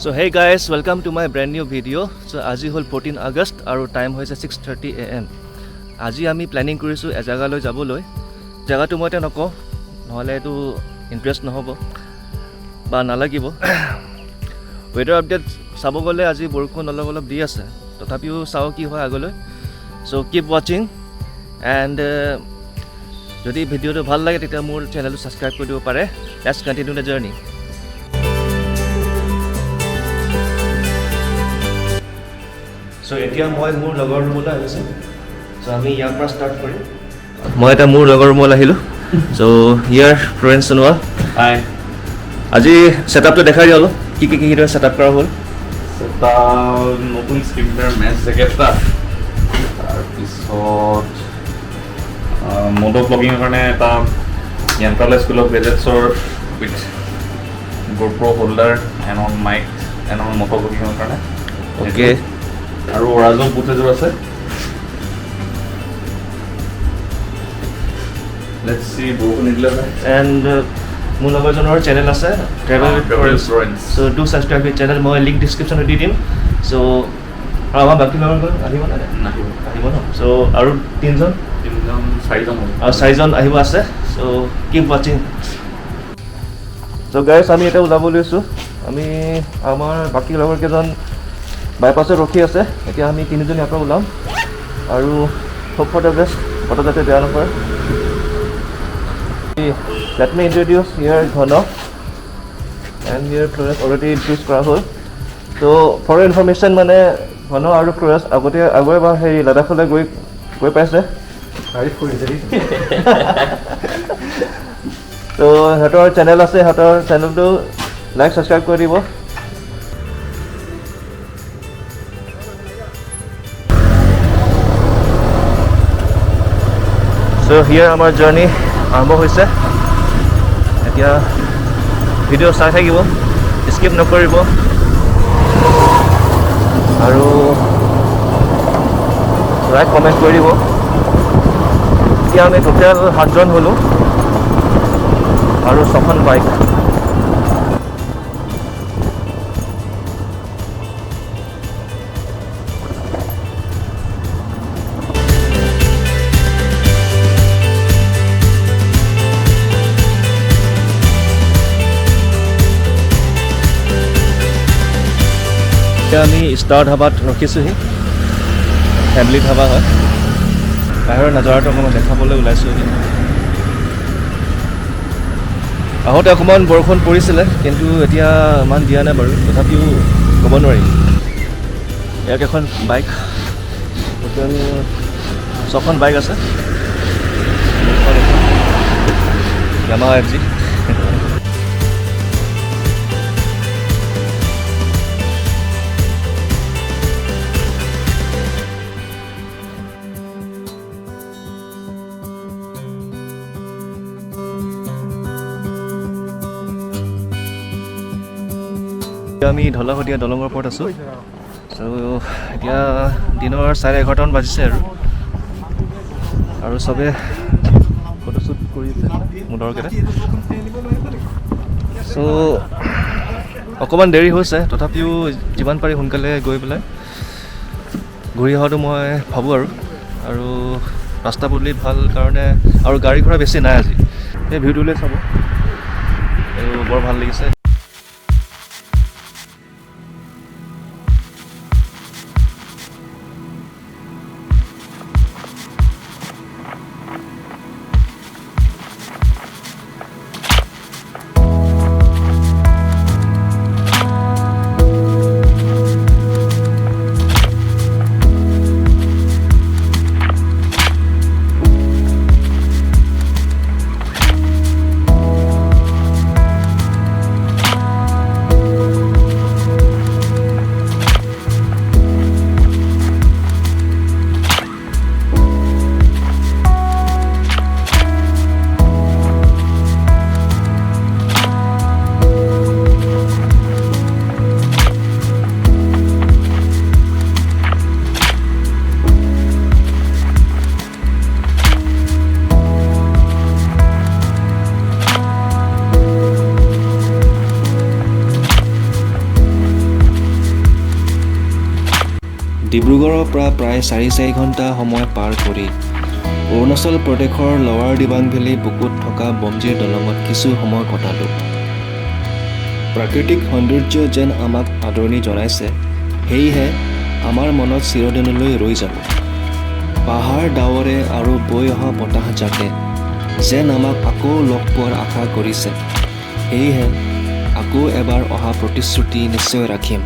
So hey guys, welcome to my brand new video. So আজি হ'ল 14 আগষ্ট আৰু time হৈছে 6:30 a.m. আজি আমি প্লেনিং কৰিছোঁ এজেগালৈ যাবলৈ। জেগাটো মই এতিয়া নকওঁ, নহ'লে এইটো ইণ্টাৰেষ্ট নহ'ব বা নালাগিব। ৱেডাৰ আপডেট চাব গ'লে আজি বৰষুণ অলপ অলপ দি আছে, তথাপিও চাওঁ কি হয় আগলৈ। So keep watching and যদি ভিডিঅ'টো ভাল লাগে, তেতিয়া মোৰ চেনেলটো ছাবস্ক্ৰাইব কৰি দিব পাৰে। Let's continue the journey. So এতিয়া মই মোৰ লগৰ ৰুমলৈ আহিছোঁ। চ' আমি ইয়াৰ পৰা ষ্টাৰ্ট কৰিম। মই এতিয়া মোৰ লগৰ ৰুমলৈ আহিলোঁ। চ' ইয়াৰ ফ্লৰেঞ্চ সোণোৱাল। হাই। আজি ছেটআপটো দেখাই দিওঁ অলপ, কি কি কিদৰে ছেটআপ কৰা হ'ল। এটা নতুন স্কিমবেয়াৰ মেছ জেকেট এটা, তাৰপিছত মটো ব্লগিঙৰ কাৰণে এটা য়ন্ত্ৰালয় স্কুল অফ গেজেটছৰ with GoPro holder and on mic and on moto ব্লগিঙৰ কাৰণে। আৰু অৰাজো বুট এযোৰ আছে। Let's C, বৰষুণ নিদিলে হয়। এণ্ড মোৰ লগৰজনৰ চেনেল আছে, travel with travel ফ্লৰেঞ্চ। So do subscribe with channel, মই লিংক ডিছক্ৰিপশ্যনত দি দিম। চ' আৰু আমাৰ বাকী লগৰজন আহিব নে নাই? নাহিব। আহিব ন? চ' আৰু তিনিজন। তিনিজন, চাৰিজন হ'ব। আৰু চাৰিজন আহিব আছে। So keep watching. So guys, আমি এতিয়া ওলাব লৈছোঁ। আমি আমাৰ বাকী লগৰ কেইজন বাইপাছত ৰখি আছে। এতিয়া আমি তিনিজন ইয়াৰ পৰা ওলাম আৰু হোপ ফৰ the best, বতৰ যাতে বেয়া নকৰে। Let me introduce here Ghana and here Florence, already introduce কৰা হ'ল। ত' ফৰ ইনফৰ্মেশ্যন, মানে ঘন আৰু ফ্লৰেঞ্চ আগতে আগৰ এবাৰ হেৰি লাডাখলৈ গৈ গৈ পাইছে। তাৰিফ কৰিছে দেই। ত' সিহঁতৰ চেনেল আছে, সিহঁতৰ চেনেলটো লাইক ছাবস্ক্ৰাইব কৰি দিব। চ' হিয়াৰ আমাৰ জাৰ্ণি আৰম্ভ হৈছে। এতিয়া ভিডিঅ' চাই থাকিব, স্কিপ নকৰিব আৰু লাইক কমেণ্ট কৰি দিব। এতিয়া আমি টোটেল সাতজন হ'লোঁ আৰু ছখন বাইক। এতিয়া আমি ষ্টাৰ ধাবাত ৰখিছোঁহি। ফেমিলি ধাবা হয়। বাহিৰৰ নজাৰাটো অকণমান দেখাবলৈ ওলাইছোঁহি। আহোঁতে অকণমান বৰষুণ পৰিছিলে, কিন্তু এতিয়া ইমান দিয়া নাই বাৰু, তথাপিও ক'ব নোৱাৰি। ইয়াত এখন বাইক, টোটেল ছখন বাইক আছে। এখন এখন য়ামাহা এফ জি। এতিয়া আমি ঢলা শদিয়া দলঙৰ ওপৰত আছোঁ। চ' এতিয়া দিনৰ 11:30মান বাজিছে আৰু আৰু চবে ফটোশ্বুট কৰি আছে মোৰ লগৰকেইটাই। চ' অকণমান দেৰি হৈছে, তথাপিও যিমান পাৰি সোনকালে গৈ পেলাই ঘূৰি অহাটো মই ভাবোঁ। আৰু আৰু ৰাস্তা পদূলি ভাল কাৰণে আৰু গাড়ী ঘোঁৰা বেছি নাই আজি। এই ভিউটোলৈ চাব, আৰু বৰ ভাল লাগিছে। ডিব্ৰুগড়ৰ পৰা প্ৰায় চাৰি চাৰি ঘণ্টা সময় পাৰ কৰি অৰুণাচল প্ৰদেশৰ লৱাৰ দিবাং ভেলী বুকুত থকা বমজিৰ দলঙত কিছু সময় কটালোঁ। প্ৰাকৃতিক সৌন্দৰ্য যেন আমাক আদৰণি জনাইছে, সেয়েহে আমাৰ মনত চিৰদিনলৈ ৰৈ যাব। পাহাৰ, ডাৱৰে আৰু বৈ অহা বতাহজাকে যেন আমাক আকৌ লগ পোৱাৰ আশা কৰিছে। সেয়েহে আকৌ এবাৰ অহা প্ৰতিশ্ৰুতি নিশ্চয় ৰাখিম।